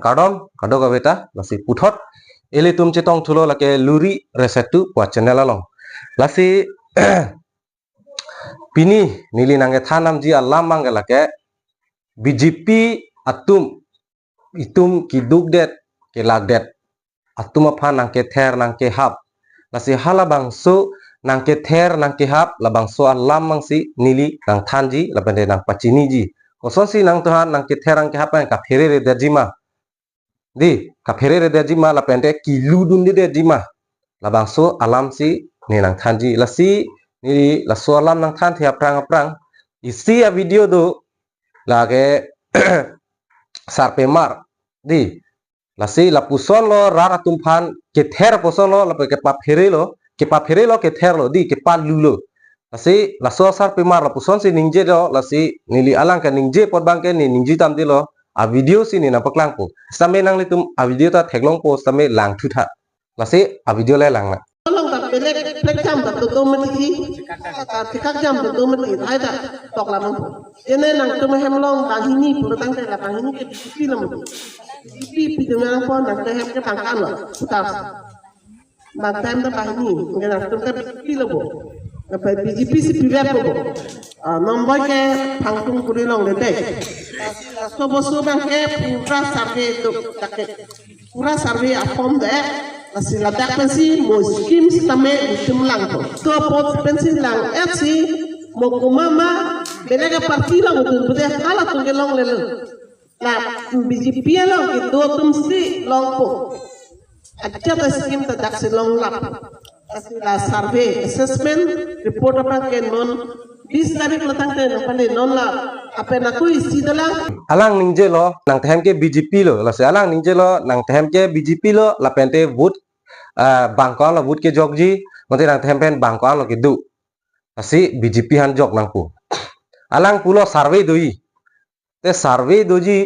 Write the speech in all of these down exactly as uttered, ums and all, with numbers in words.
Kardom, kadokaveta, lasi puthot ilitum chetong thulo lake Luri Resetu pu a-channel along. Lasi pini neli nangkethan damji alam abang ke lake B J P atum, itum kidukdet, kelakdet atum aphan nangkether nangkehap. Lasi halabangso nangkether nangkehap, labangso alam abangsi neli nangthanji lapente nangpachiniji. Kosonsi nangtumphan nangkether nangkehap abang kaphere-redetji ma? Di, kaphere-redetji ma lapente kiludundedetji ma? Labangso alamsi ne nangthanji. Lasi neli laso alam nangthanthe aphrang aphrang, isi a-video do, lake sarpimar. Di, lasi lapuson lo rat atum aphan kether puson lo, lapen kepaphere lo, kepaphere lo, kether lo, di, kepalu lo. Lasi laso asarpimar lapusonsi ningje do, lasi neli alang kaningje apot abang ke ne ningje tangte lo, a-video si ne nangpaklangpo. Sitame nanglitum a-video ta theklongpo, sitame langthutha. Lasi a-video le langnang. Along ta belek plek jam ta dodo mati ji. Ta thekak jam dodo mati. Ai ta toklam. Jene nangtum hem along banghini pura tangte la banghini ke B J P along. B J P pidungan pon nangtum hem ke bangkan lo. Putas. Bangtan ta banghini. Nge nangtum ke B J P lo bo. Apa B J P si piwet lo bo. Ah, nombor ke phangtung kuri longledet. Sobo so abang ke pura survey do, dak ke pura survey a-form do. Lasi ladak pensi mo scheme sitame itum langpo. To apot pensi lang-etsi mo komat ma belek a-party along dun pute halatum ke longlelo. La B J P along kedo atumsi longpo. Ajat a-scheme ta daksi longlap. Lasi la survey assessment report abang ke non bis tarik lo tangte nangpale, non la apen aku isi dolang. Alang ningjelo, nangtum hem ke B J P lo, lasi alang ningjelo, nangtum hem ke B J P lo, lapente vote, ah, bang ko-an lo vote kejokji, mate nangtum hem pen bang ko-an lo kedo. Lasi B J P aphan jok nangpo. Alang pulo survey doji. Te survey doji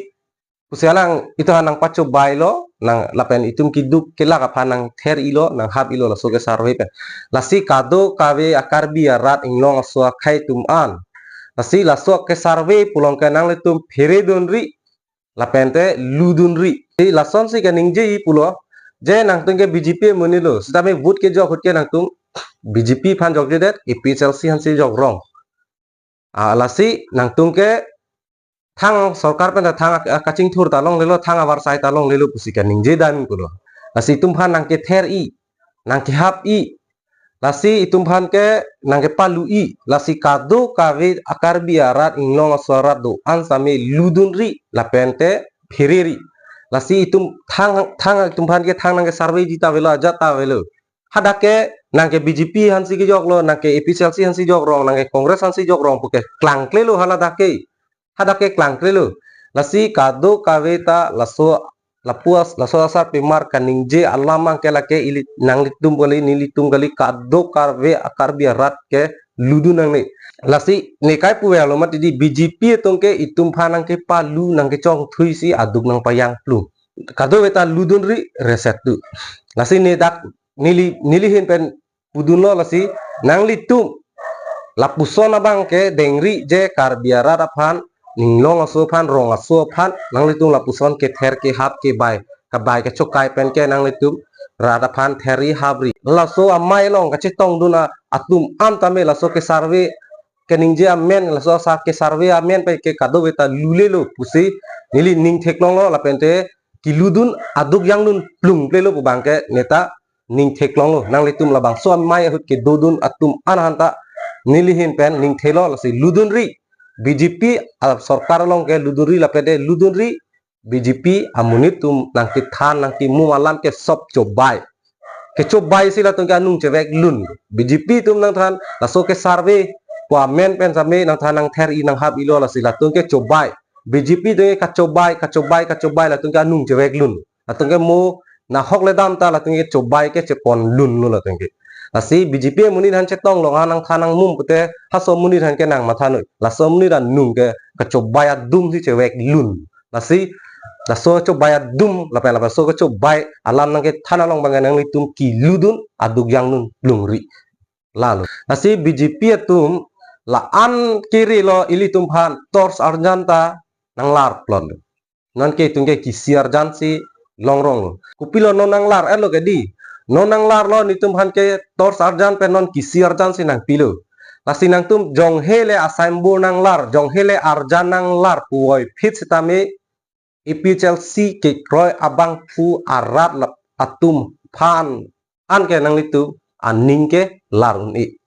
pusi alang itum aphan nangpachobailo, nang lapen itum keduk kelak aphan nangther-ilo, nanghap-ilo laso ke survey pen. Lasi kadokave a-Karbi arat inglong aso akhei atum an. Lasi laso ke survey pulo ke nanglitum pheredunri, lapente ludunri. Si lasonsi kaningje pulo, je nangtum ke B J P amonit lo, sitame vote kejok ahut ke nangtum B J P aphan jokjedet, A P H L C aphansi jok rong. Ah, lasi nangtum ke thang sorkar pen ta thang ak-, ak-, kachingthur ta longlelo, thang avarsai ta longlelo pusi kaningje dam pulo. Lasi itum aphan nangkether-i, nangkehap-i, lasi itum aphan ke nangkepalu-i, lasi kadokave a-Karbi arat inglong aso arat do-an sitame ludunri, lapente phereri. Lasi itum thang, thang itum aphan ke thang nangke-survey-ji ta avelo, ajat ta avelo. Hadak ke nangke B J P aphansi kejoklo, nangke A P H L C aphansi jok rong, nangke Congress aphansi jok rong pu ke klangklelo haladak ke. Hadak ke klangklelo. Lasi kadokave ta laso lapuas, laso asarpimar kaningje alam abang ke lake ili nanglitum kali, nelitum kali, kadokave a-Karbi arat ke ludun nangne. Lasi ne kai puve alo mati di, B J P atum ke itum aphan nangkepalu, nangkechongthuisi aduk nangpajangplung. Kadokave ta ludunri reset tu. Lasi ne dak neli, neli ahin pen pudunlo, lasi nanglitum lapuson abang ke dengri je Karbi arat aphan, inglong aso aphan, rong aso aphan, nanglitum lapuson kether kehap kebai, kabai kachokai pen ke nanglitum rat aphan ther-i hapri. Laso amei along kachetongdun a-, atum an tame laso ke-survey kaningje amen, laso asa ke-survey amen pen ke kadokave ta lulelo pusi neli ning theklonglo, lapente kiludun aduk yangdun plungplelo pu abang ke neta ning theklonglo. Nanglitum labangso amei ahut kedodun atum an aphan ta neli ahin pen ning thelo, lasi ludunri, B J P a-sorkar along ke ludunri, lapente ludunri, B J P amonit atum nangkethan nangkemum alam ke sop chobai. Kechobaisi latum ke anung cheveklun. B J P atum nangthan laso ke-survey pu amen pen sitame nangthan nangther-i nanghap-ilo, lasi latum kechobai. B J P atum ke kachobai, kachobai, kachobai, latum ke anung cheveklun. Latum ke mo nahok le dam ta latum ke chobai ke cheponlunlo latum ke. Lasi B J P amonit aphan chetong long ha nangthan nangmum pute, halaso amonit aphan ke nangmathanoi. Laso amonit anung ke kachobai adum si cheveklun. Lasi laso chobai adum, lapen lapen laso kechobai alam nangkethan along abang nanglitum kiludun aduk yangdun plungri. Lalo. Lasi B J P atum la-an kerelo ilitum aphan, torch arjan ta nanglar plot. non ke itum ke kisi arjan si longrong lo. Kopilo non nanglar-etlo ke di. Non nanglarlo, netum aphan ke torch arjan pen non kisi arjan si nangpilo. Lasi nangtum jonghe le a-signboard nanglar, jonghe le arjan nanglar puvoiphit sitame A P H L C kekroi abangphu arat lap atum aphan an ke nanglitum aning ke lar un-e.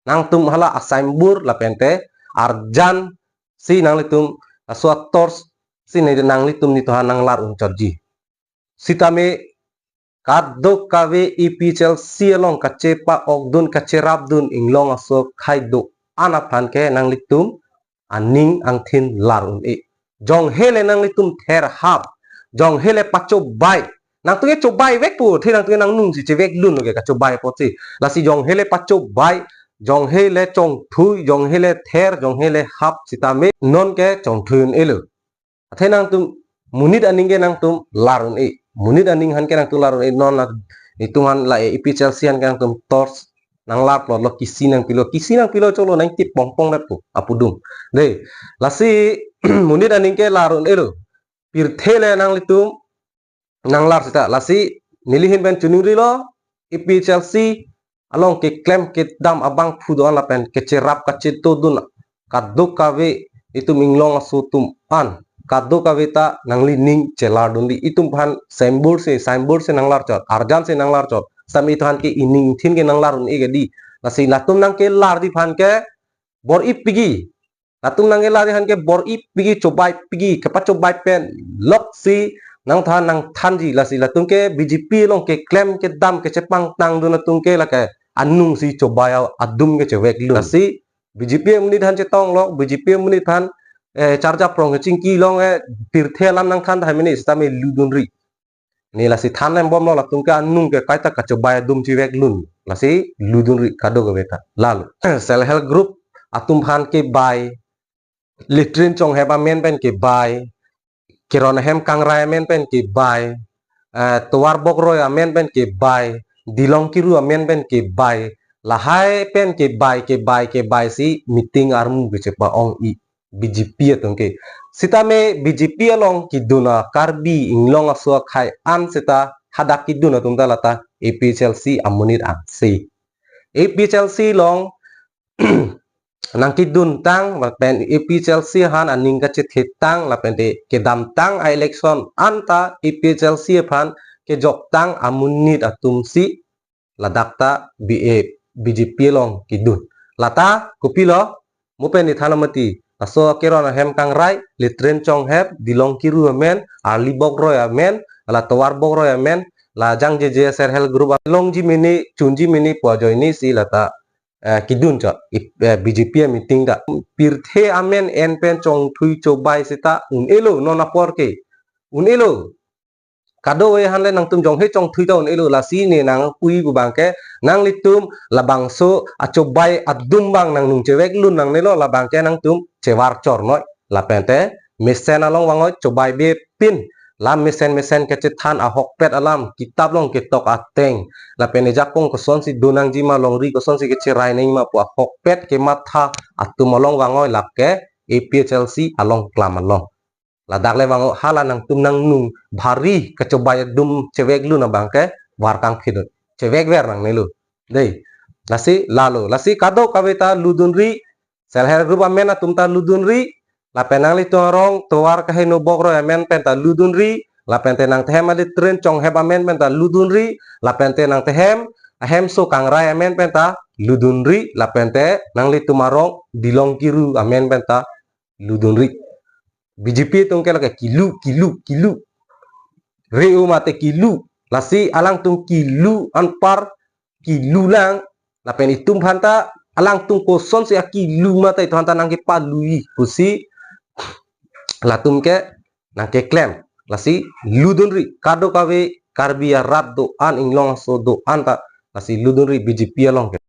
Nangtum hala a-signboard lapente arjan si nanglitum, laso a-torch si ne nanglitum netum aphan nanglar un chotji. Sitame kadokave A P H L C along kachepa-okdun, kacherapdun inglong aso akhai do-an aphan ke nanglitum aning angthin lar un-e. Jonghe le nanglitum therhap, jonghe le pachobai, nangtum ke chobai vekpo, athe nangtum ke nangnung si chevek lun lo ke kachobai apotsi. Lasi jonghe le pachobai, jonghe le chongthui, jonghe le ther, jonghe le hap sitame non ke chongthui un-elo. Athe nangtum monit aning ke nangtum lar un-e. Monit aning aphan ke nangtum lar un-e, non la netum aphan la A P H L C aphan ke nangtum torch nanglar plotlo, kisi nangpilo, kisi nangpilo cholo, nangtip pongpong det pu apudum. Dei, lasi monit aning ke lar un-elo. Pirthe le nanglitum nanglar seta. Lasi neli ahin pen chiningrilo, A P H L C along keklem kedam abangphu do-an lapen kecherap kachetodun kadokave itum inglong aso atum an, kadokave ta nangli ning chelardunri. Itum aphan signboard si, signboard si nanglar chot, arjan si nanglar chot. Sitame itum aphan ke ining thin ke nanglar un-e ke di. Lasi latum nangkelarji aphan ke bor-ipikji. Latum nangkelarji aphan ke bor-ipikji, chobaipikji, kepachobai pen loksi nangthan nangthanji. Lasi latum ke B J P along keklem kedam kechepangtangdun atum ke lake anung si chobai adum ke chevek lun. Lasi B J P amonit aphan chetonglo, B J P amonit aphan, eh, charja prong kechingki long, eh, pirthe alam nangthan tahai mene sitame ludunri. Ne lasi than lembomlo, latum ke anung ke kaita kachobai adum chevek lun. Lasi ludunri kadokave ta. Lalo self help group atum aphan kebai, latrine chonghep amen pen kebai, keron ahem kangrai amen pen kebai, eh, tovar bokroi amen pen kebai, dilong kiru amen pen kebai, lahai pen kebai, kebai, kebai si meeting armu kechepa-ong-i B J P atum ke. Sitame B J P along kedun a-Karbi inglong aso akhai an seta hadak kedun atum ta lata A P H L C amonit ansi. A P H L C along nangkeduntang lapen A P H L C aphan aning kachethetang lapente kedamtang a-election anta A P H L C aphan kejoktang amonit atum si ladak ta B A, B J P along kedun. Lata kopilo, mo pen ithan amati, laso keron ahem kangrai, latrine chonghep, dilong kiru amen, arli bokroi amen, la tovar bokroi amen, la jangjeje self help group longji mene, chunji mene pu ajoine si lata, eh, kedun chot, ip-, eh, B J P a-meeting ta. Pirthe amen en pen chongthui chobai seta un-elo non apor ke. Un-elo. Kadokave aphan le nangtum jonghe chongthui ta un-elo, lasi ne nangpui pu abang ke nanglitum labangso achobai adum abang nangnung chevek lun nangnelo, labang ke nangtum chevar chornoi. Lapente mesen along vangoi, chobai bepin, la mesen mesen kechethan ahokpet alam, kitap along ketok ateng, lapen ejakong kosonsi do nangjima, longri kosonsi kecherai nangjima pu ahokpet kematha atum along vangoi, lake A P H L C along klam along. Ladak le vang hala nangtum nangnung bhari kachobai adum chevek lun abang ke var kangphidun. Chevekver nangnelo. Dei. Lasi lalo. Lasi kadokave ta ludunri, self help group amen atum ta ludunri, lapen nanglitum arong tovar kaheno bokroi amen pen ta ludunri, lapente nangtehem a-latrine chonghep amen pen ta ludunri, lapente nangtehem ahemso kangrai amen pen ta ludunri, lapente nanglitum arong dilong kiru amen pen ta ludunri. B J P atum ke lake kilu, kilu, kilu. Re-o mate kilu. Lasi alangtum kilu anpar, kilu lang. Lapen itum aphanta alangtum kosonsi akilu mate itum aphanta nangkepalui pusi latum ke nangkeklem. Lasi ludunri kadokave Karbi arat do-an, inglong aso do-an ta. Lasi ludunri B J P along ke.